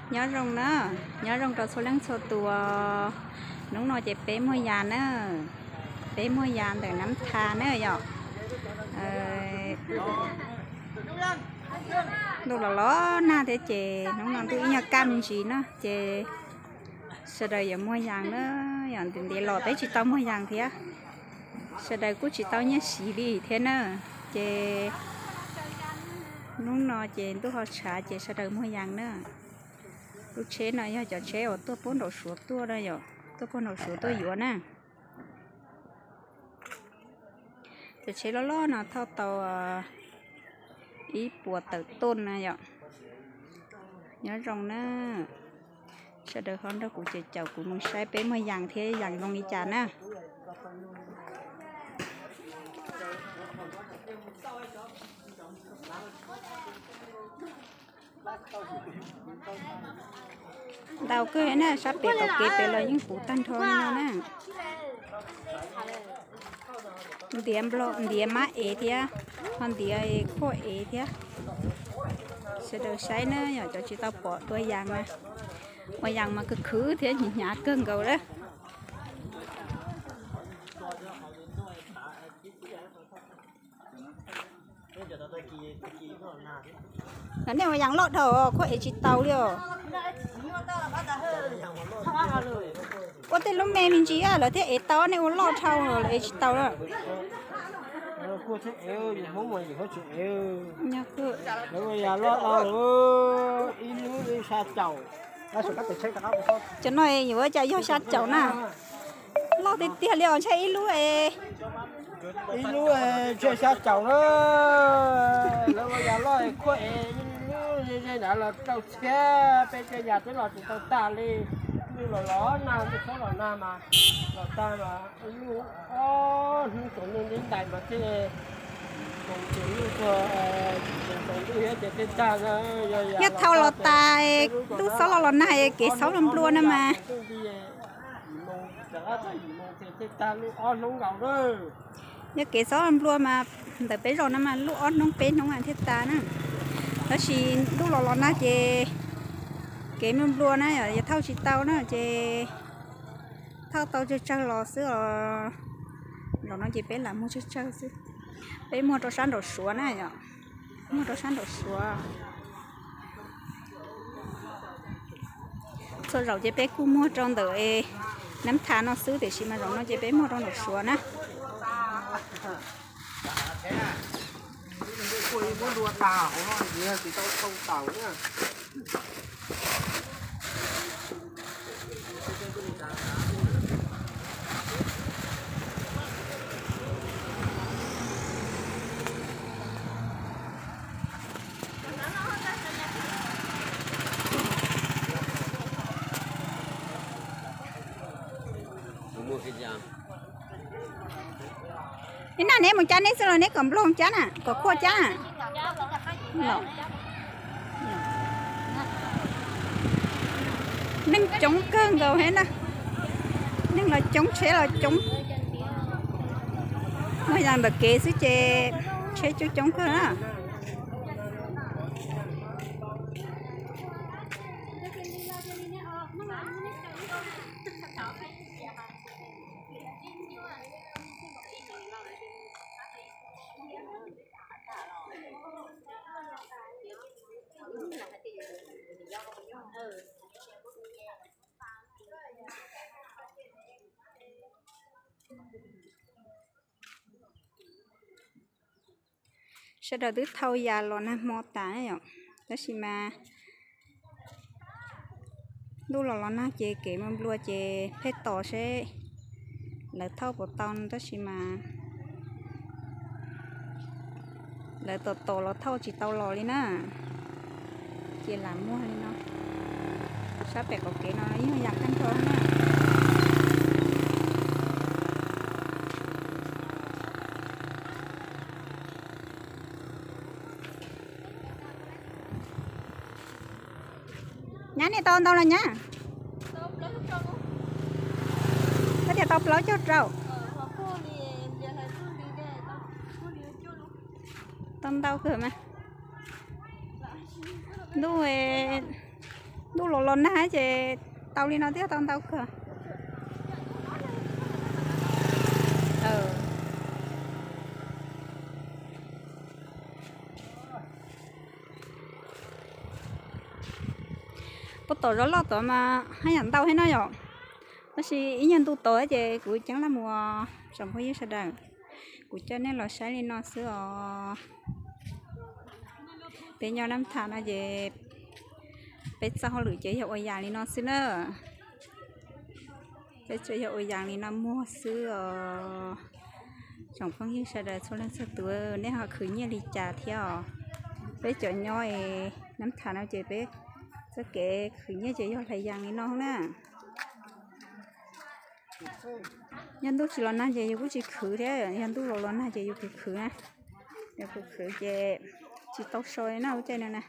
Nyob zoo na, nyob zoo rau txhua leej txhua tus. Hnub no ces peb muag yas na, peb muag yas ntawm Nab Tha na yom. Ntuj los los nag thiab ces hnub no ntuj ib nyuag kaj me ntsis na ces sawv daws yuav muag yas na, yog ntiav los peb tsis tau muag yas thiab. Sawv daws kuj tsis tau nyiaj siv li thiab na, ces hnub no ces ntuj ho tshav ces sawv daws muag yas na. Lub tsheb no yog cov tsheb uas tuaj puag nraum Suav tuaj na yom, tuaj puag nraum Suav tuaj yuav na. Cov tsheb loj loj no thauj tau ib puas tawm toj na yom. Nyob zoo na, sawv daws ho nrog kuv caum caum kuv mus saib peb muag yas thiab yas zoo li cas na. Ntau kawg na, sab pem tom kev pem los yeej puv tag nrho li no na. Ntiav mab ev thiab, ho ntiav khuaj ev thiab. Sawv daws saib na yom, cov tsis tau pom tua yas na, ua yas mas khwv khwv thiab hnyav hnyav kawg nkaus lawm. Lawv nej ua yas loj dhau khuaj ev tsis tau li os. Ua tej lub me me ntsis lawv thiaj ev tau, nej ua loj dhau lawv ev tsis tau lawm. Lawv ua yas loj dhau, ib lub ib sab caum. Cov no yuav ua cas yog sab caum na. Loj tiag tiag li os, ntshe ib lub, ib lub ntshe sab caum na. Lawv ua yas loj khuaj ev ib lub ze ze ntawd los rau txhiab, peb tej yas twb los tsis tau tag li. Ntuj los los nag, ntuj txhob los nag mas los tag mas ib lub ob hnub tsaus ntuj ntev ntais mas thiaj tsaus ntuj thiab ces thiaj tag. Yog thau los tas, ntuj txhob los los nag, kev txhob los nplua no mas. Yog kev txhob los nplua mas ntawm peb zos no mas lub ob hnub peb hnub thiaj tas na. Tab sis ntuj los los nag ces kev nplua nplua na, yog thauj tsis tau na ces thauj tau tsawg tsawg los xwb os. Zaum no ces peb lam muag tsawg tsawg xwb. Peb muag rau sab nraum Suav na yom, muag rau sab nraum Suav. Txhua zaum ces peb kuj muag rau ntawm Nab Tha no xwb, tiam sis mas zaum no ces peb muag rau nraum Suav na. Ib nag neb mus cab neb xwb los neb kom nploog cab na, kom khuaj cab na? Neeg coob kawg nkaus thiab na, neeg los coob tsheb los coob. Muaj yas ntawm kev xwb ces tsheb coob coob kawg na. Sawv daws twb thau yas los nag hmo tas yom, tab sis mas ntuj los los nag ces kev nplua nplua ces pheej tos seb lawv thauj puas tau, tab sis mas lawv tos tos los thauj tsis tau los li na, ces lam muag li no. Sab pem qaum kev no yeej yam tag nrho na. Nyab, nej tau ntau los nyab? Koj tias tau plaub caug rau. Tau ntau kawg mas. Ntuj, ntuj los los nag ces tau li no thiab, tau ntau kawg. Puab tom zov loj tod mas haj yam ntau thiab no yom. Tab sis ib nyuag ntu tod ces kuv ceeb laj mus os tsoom phooj ywg sawv daws. Kuv coj nej los saib li no xwb os. Peb nyob Nab Thas no ces peb txoj hauj lwm ces yog ua yas li no xwb na. Peb tsuas yog ua yas li no muag xwb os. Tsoom phooj ywg sawv daws txhua leej txhua tus, nej ho khwv nyiaj li cas thiab os? Peb cov nyob Nab Thas no ces peb txoj kev khwv nyiaj ces yog hlais yas li no na. Yog ntuj tsis los nag ces yus kuj tsis khwv thiab, yog ntuj los los nag ces yus khwv khwv na. Yus khwv khwv ces tsis tau so na ua caij no na.